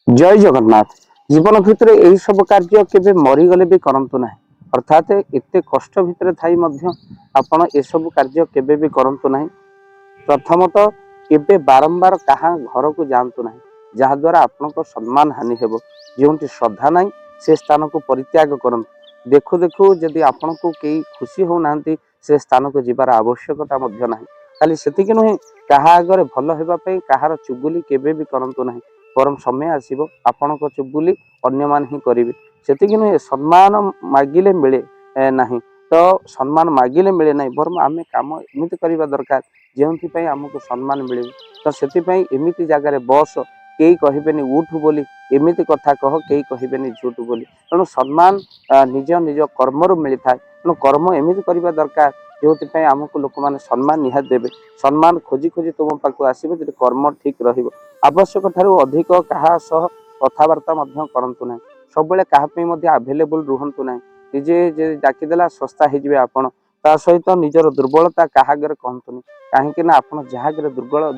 ଜୟ ଜଗନ୍ନାଥ। ଜୀବନ ଭିତରେ ଏହି ସବୁ କାର୍ଯ୍ୟ କେବେ ମରିଗଲେ ବି କରନ୍ତୁ ନାହିଁ। ଅର୍ଥାତ୍ ଏତେ କଷ୍ଟ ଭିତରେ ଥାଇ ମଧ୍ୟ ଆପଣ ଏସବୁ କାର୍ଯ୍ୟ କେବେ ବି କରନ୍ତୁ ନାହିଁ। ପ୍ରଥମତଃ, କେବେ ବାରମ୍ବାର କାହା ଘରକୁ ଯାଆନ୍ତୁ ନାହିଁ, ଯାହାଦ୍ୱାରା ଆପଣଙ୍କ ସମ୍ମାନ ହାନି ହେବ। ଯେଉଁଠି ଶ୍ରଦ୍ଧା ନାହିଁ, ସେ ସ୍ଥାନକୁ ପରିତ୍ୟାଗ କରନ୍ତୁ। ଦେଖୁ ଦେଖୁ ଯଦି ଆପଣଙ୍କୁ କେହି ଖୁସି ହେଉନାହାନ୍ତି, ସେ ସ୍ଥାନକୁ ଯିବାର ଆବଶ୍ୟକତା ମଧ୍ୟ ନାହିଁ। ଖାଲି ସେତିକି ନୁହେଁ, କାହା ଆଗରେ ଭଲ ହେବା ପାଇଁ କାହାର ଚୁଗୁଲି କେବେ ବି କରନ୍ତୁ ନାହିଁ, ବରଂ ସମୟ ଆସିବ ଆପଣଙ୍କ ଚୁଗୁଲି ଅନ୍ୟମାନେ ହିଁ କରିବେ। ସେତିକି ନୁହେଁ, ସମ୍ମାନ ମାଗିଲେ ମିଳେ ନାହିଁ। ତ ସମ୍ମାନ ମାଗିଲେ ମିଳେ ନାହିଁ, ବରଂ ଆମେ କାମ ଏମିତି କରିବା ଦରକାର ଯେଉଁଥିପାଇଁ ଆମକୁ ସମ୍ମାନ ମିଳିବ। ତ ସେଥିପାଇଁ ଏମିତି ଜାଗାରେ ବସ, କେହି କହିବେନି ଉଠୁ ବୋଲି। ଏମିତି କଥା କହ, କେହି କହିବେନି ଝୁଟୁ ବୋଲି। ତେଣୁ ସମ୍ମାନ ନିଜ ନିଜ କର୍ମରୁ ମିଳିଥାଏ। ତେଣୁ କର୍ମ ଏମିତି କରିବା ଦରକାର ଯେଉଁଥିପାଇଁ ଆମକୁ ଲୋକମାନେ ସମ୍ମାନ ନିହାତି ଦେବେ। ସମ୍ମାନ ଖୋଜି ଖୋଜି ତୁମ ପାଖକୁ ଆସିବ ଯଦି କର୍ମ ଠିକ ରହିବ। ଆବଶ୍ୟକ ଠାରୁ ଅଧିକ କାହା ସହ କଥାବାର୍ତ୍ତା ମଧ୍ୟ କରନ୍ତୁ ନାହିଁ। ସବୁବେଳେ କାହା ପାଇଁ ମଧ୍ୟ ଆଭେଲେବୁଲ ରୁହନ୍ତୁ ନାହିଁ। ନିଜେ ଯେ ଡାକିଦେଲା, ଶସ୍ତା ହେଇଯିବେ ଆପଣ। ତା ସହିତ ନିଜର ଦୁର୍ବଳତା କାହା ଆଗରେ କହନ୍ତୁନି, କାହିଁକି ନା ଆପଣ ଯାହା ଆଗରେ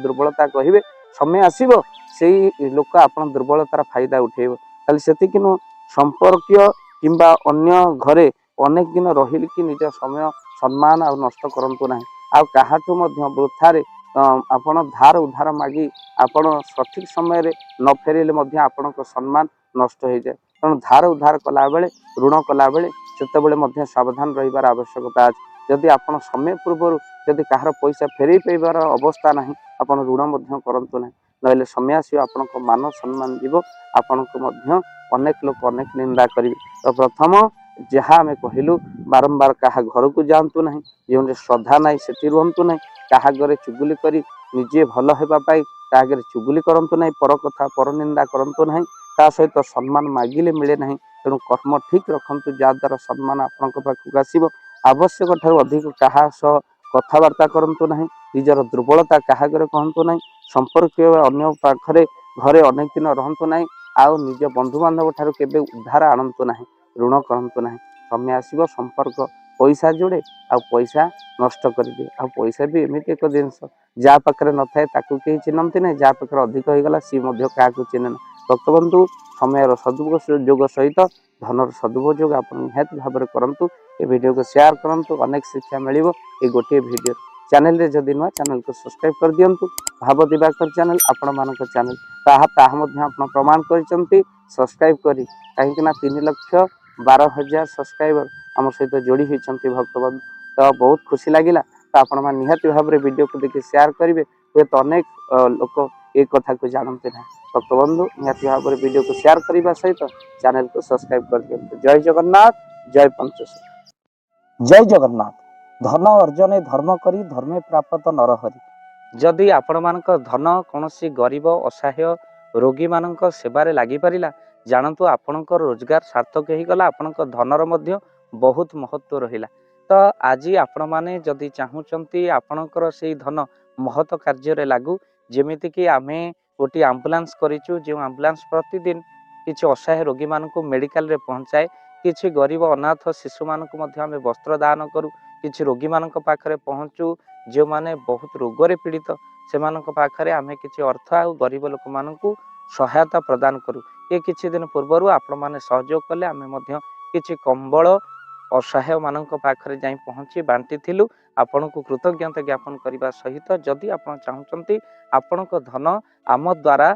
ଦୁର୍ବଳତା କହିବେ, ସମୟ ଆସିବ ସେଇ ଲୋକ ଆପଣ ଦୁର୍ବଳତାର ଫାଇଦା ଉଠେଇବ। ଖାଲି ସେତିକି ନୁହଁ, ସମ୍ପର୍କୀୟ କିମ୍ବା ଅନ୍ୟ ଘରେ ଅନେକ ଦିନ ରହିଲେ କି ନିଜ ସମୟ, ସମ୍ମାନ ଆଉ ନଷ୍ଟ କରନ୍ତୁ ନାହିଁ। ଆଉ କାହାଠୁ ମଧ୍ୟ ବୃଥାରେ ଆପଣ ଧାର ଉଧାର ମାଗି ଆପଣ ସଠିକ ସମୟରେ ନ ଫେରିଲେ ମଧ୍ୟ ଆପଣଙ୍କ ସମ୍ମାନ ନଷ୍ଟ ହେଇଯାଏ। ତେଣୁ ଧାର ଉଧାର କଲାବେଳେ, ଋଣ କଲାବେଳେ ସେତେବେଳେ ମଧ୍ୟ ସାବଧାନ ରହିବାର ଆବଶ୍ୟକତା ଅଛି। ଯଦି ଆପଣ ସମୟ ପୂର୍ବରୁ ଯଦି କାହାର ପଇସା ଫେରେଇ ପାଇବାର ଅବସ୍ଥା ନାହିଁ, ଆପଣ ଋଣ ମଧ୍ୟ କରନ୍ତୁ ନାହିଁ। ନହେଲେ ସମୟ ଆସିବ, ଆପଣଙ୍କ ମାନ ସମ୍ମାନ ଯିବ, ଆପଣଙ୍କୁ ମଧ୍ୟ ଅନେକ ଲୋକ ଅନେକ ନିନ୍ଦା କରିବେ। ତ ପ୍ରଥମ ଯାହା ଆମେ କହିଲୁ, ବାରମ୍ବାର କାହା ଘରକୁ ଯାଆନ୍ତୁ ନାହିଁ, ଯେଉଁଠି ଶ୍ରଦ୍ଧା ନାହିଁ ସେଠି ରୁହନ୍ତୁ ନାହିଁ, କାହା ଘରେ ଚୁଗୁଲି କରି ନିଜେ ଭଲ ହେବା ପାଇଁ କାହା ଆଗରେ ଚୁଗୁଲି କରନ୍ତୁ ନାହିଁ, ପର କଥା ପର ନିନ୍ଦା କରନ୍ତୁ ନାହିଁ। ତା ସହିତ ସମ୍ମାନ ମାଗିଲେ ମିଳେ ନାହିଁ, ତେଣୁ କର୍ମ ଠିକ ରଖନ୍ତୁ, ଯାହାଦ୍ୱାରା ସମ୍ମାନ ଆପଣଙ୍କ ପାଖକୁ ଆସିବ। ଆବଶ୍ୟକ ଠାରୁ ଅଧିକ କାହା ସହ କଥାବାର୍ତ୍ତା କରନ୍ତୁ ନାହିଁ। ନିଜର ଦୁର୍ବଳତା କାହା ଆଗରେ କହନ୍ତୁ ନାହିଁ। ସମ୍ପର୍କୀୟ ଅନ୍ୟ ପାଖରେ ଘରେ ଅନେକ ଦିନ ରହନ୍ତୁ ନାହିଁ। ଆଉ ନିଜ ବନ୍ଧୁବାନ୍ଧବ ଠାରୁ କେବେ ଉଧାର ଆଣନ୍ତୁ ନାହିଁ, ଋଣ କରନ୍ତୁ ନାହିଁ। ସମୟ ଆସିବ, ସମ୍ପର୍କ ପଇସା ଯୋଡ଼େ ଆଉ ପଇସା ନଷ୍ଟ କରିଦିଏ। ଆଉ ପଇସା ବି ଏମିତି ଏକ ଜିନିଷ, ଯାହା ପାଖରେ ନଥାଏ ତାକୁ କେହି ଚିହ୍ନନ୍ତି ନାହିଁ, ଯାହା ପାଖରେ ଅଧିକ ହେଇଗଲା ସିଏ ମଧ୍ୟ କାହାକୁ ଚିହ୍ନେ ନା। ଭକ୍ତବନ୍ଧୁ, ସମୟର ସଦୁପଯୋଗ ସହିତ ଧନର ସଦୁପଯୋଗ ଆପଣ ନିହାତି ଭାବରେ କରନ୍ତୁ। ଏ ଭିଡ଼ିଓକୁ ସେୟାର କରନ୍ତୁ, ଅନେକ ଶିକ୍ଷା ମିଳିବ ଏଇ ଗୋଟିଏ ଭିଡ଼ିଓ। ଚ୍ୟାନେଲରେ ଯଦି ନୂଆ, ଚ୍ୟାନେଲକୁ ସବସ୍କ୍ରାଇବ କରିଦିଅନ୍ତୁ। ଭାବ ଦିବାକର ଚ୍ୟାନେଲ ଆପଣମାନଙ୍କ ଚ୍ୟାନେଲ, ତାହା ମଧ୍ୟ ଆପଣ ପ୍ରମାଣ କରିଛନ୍ତି ସବସ୍କ୍ରାଇବ କରି, କାହିଁକି ନା 3,12,000 ସବସ୍କ୍ରାଇବର ଆମ ସହିତ ଯୋଡ଼ି ହୋଇଛନ୍ତି ଭକ୍ତବନ୍ଧୁ। ତ ବହୁତ ଖୁସି ଲାଗିଲା। ତ ଆପଣମାନେ ନିହାତି ଭାବରେ ଭିଡ଼ିଓକୁ ଦେଖି ସେୟାର କରିବେ। ହୁଏତ ଅନେକ ଲୋକ ଏ କଥାକୁ ଜାଣନ୍ତି ନାହିଁ। ଭକ୍ତବନ୍ଧୁ, ନିହାତି ଭାବରେ ଭିଡ଼ିଓକୁ ସେୟାର କରିବା ସହିତ ଚ୍ୟାନେଲକୁ ସବସ୍କ୍ରାଇବ କରିଦିଅନ୍ତୁ। ଜୟ ଜଗନ୍ନାଥ, ଜୟ ପଞ୍ଚସଖା। ଜୟ ଜଗନ୍ନାଥ। ଧନ ଅର୍ଜନେ ଧର୍ମ କରି, ଧର୍ମେ ପ୍ରାପ୍ତ ନରହରି। ଯଦି ଆପଣମାନଙ୍କ ଧନ କୌଣସି ଗରିବ, ଅସହାୟ, ରୋଗୀମାନଙ୍କ ସେବାରେ ଲାଗିପାରିଲା, ଜାଣନ୍ତୁ ଆପଣଙ୍କ ରୋଜଗାର ସାର୍ଥକ ହେଇଗଲା, ଆପଣଙ୍କ ଧନର ମଧ୍ୟ ବହୁତ ମହତ୍ଵ ରହିଲା। ତ ଆଜି ଆପଣମାନେ ଯଦି ଚାହୁଁଛନ୍ତି ଆପଣଙ୍କର ସେଇ ଧନ ମହତ କାର୍ଯ୍ୟରେ ଲାଗୁ, ଯେମିତିକି ଆମେ ଗୋଟିଏ ଆମ୍ବୁଲାନ୍ସ କରିଛୁ, ଯେଉଁ ଆମ୍ବୁଲାନ୍ସ ପ୍ରତିଦିନ କିଛି ଅସହାୟ ରୋଗୀମାନଙ୍କୁ ମେଡ଼ିକାଲରେ ପହଞ୍ଚାଏ। କିଛି ଗରିବ ଅନାଥ ଶିଶୁମାନଙ୍କୁ ମଧ୍ୟ ଆମେ ବସ୍ତ୍ର ଦାନ କରୁ। କିଛି ରୋଗୀମାନଙ୍କ ପାଖରେ ପହଞ୍ଚୁ, ଯେଉଁମାନେ ବହୁତ ରୋଗରେ ପୀଡ଼ିତ, ସେମାନଙ୍କ ପାଖରେ ଆମେ କିଛି ଅର୍ଥ ଆଉ ଗରିବ ଲୋକମାନଙ୍କୁ ସହାୟତା ପ୍ରଦାନ କରୁ। ଏ କିଛି ଦିନ ପୂର୍ବରୁ ଆପଣମାନେ ସହଯୋଗ କଲେ, ଆମେ ମଧ୍ୟ କିଛି କମ୍ବଳ ଅସହାୟମାନଙ୍କ ପାଖରେ ଯାଇ ପହଞ୍ଚି ବାଣ୍ଟିଥିଲୁ। ଆପଣଙ୍କୁ କୃତଜ୍ଞତା ଜ୍ଞାପନ କରିବା ସହିତ ଯଦି ଆପଣ ଚାହୁଁଛନ୍ତି ଆପଣଙ୍କ ଧନ ଆମ ଦ୍ୱାରା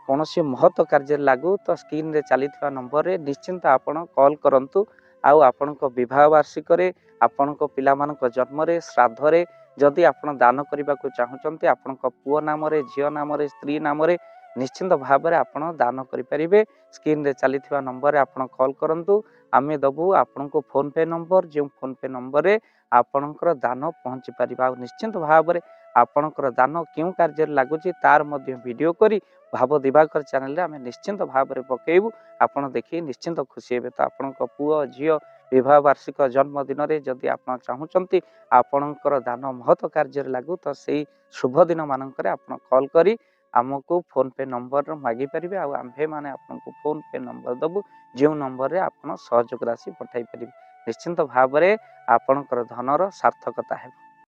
କୌଣସି ମହତ କାର୍ଯ୍ୟରେ ଲାଗୁ, ତ ସ୍କ୍ରିନରେ ଚାଲିଥିବା ନମ୍ବରରେ ନିଶ୍ଚିନ୍ତ ଆପଣ କଲ୍ କରନ୍ତୁ। ଆଉ ଆପଣଙ୍କ ବିବାହ ବାର୍ଷିକରେ, ଆପଣଙ୍କ ପିଲାମାନଙ୍କ ଜନ୍ମରେ, ଶ୍ରାଦ୍ଧରେ ଯଦି ଆପଣ ଦାନ କରିବାକୁ ଚାହୁଁଛନ୍ତି, ଆପଣଙ୍କ ପୁଅ ନାମରେ, ଝିଅ ନାମରେ, ସ୍ତ୍ରୀ ନାମରେ, ନିଶ୍ଚିନ୍ତ ଭାବରେ ଆପଣ ଦାନ କରିପାରିବେ। ସ୍କ୍ରିନରେ ଚାଲିଥିବା ନମ୍ବରରେ ଆପଣ କଲ୍ କରନ୍ତୁ। ଆମେ ଦେବୁ ଆପଣଙ୍କୁ ଫୋନ୍ପେ ନମ୍ବର, ଯେଉଁ ଫୋନ୍ପେ ନମ୍ବରରେ ଆପଣଙ୍କର ଦାନ ପହଞ୍ଚି ପାରିବ। ଆଉ ନିଶ୍ଚିନ୍ତ ଭାବରେ ଆପଣଙ୍କର ଦାନ କେଉଁ କାର୍ଯ୍ୟରେ ଲାଗୁଛି, ତାର ମଧ୍ୟ ଭିଡ଼ିଓ କରି ଭାବ ଦିବାକର ଚ୍ୟାନେଲରେ ଆମେ ନିଶ୍ଚିନ୍ତ ଭାବରେ ପକେଇବୁ। ଆପଣ ଦେଖି ନିଶ୍ଚିନ୍ତ ଖୁସି ହେବେ। ତ ଆପଣଙ୍କ ପୁଅ, ଝିଅ ବିବାହ ବାର୍ଷିକ, ଜନ୍ମଦିନରେ ଯଦି ଆପଣ ଚାହୁଁଛନ୍ତି ଆପଣଙ୍କର ଦାନ ମହତ କାର୍ଯ୍ୟରେ ଲାଗୁ, ତ ସେଇ ଶୁଭ ଦିନମାନଙ୍କରେ ଆପଣ କଲ୍ କରି ଆମକୁ ଫୋନ୍ପେ ନମ୍ବର ମାଗିପାରିବେ। ଆଉ ଆମ୍ଭେମାନେ ଆପଣଙ୍କୁ ଫୋନ୍ପେ ନମ୍ବର ଦେବୁ, ଯେଉଁ ନମ୍ବରରେ ଆପଣ ସହଯୋଗ ରାଶି ପଠାଇ ପାରିବେ। ନିଶ୍ଚିନ୍ତ ଭାବରେ ଆପଣଙ୍କର ଧନର ସାର୍ଥକତା ହେବ।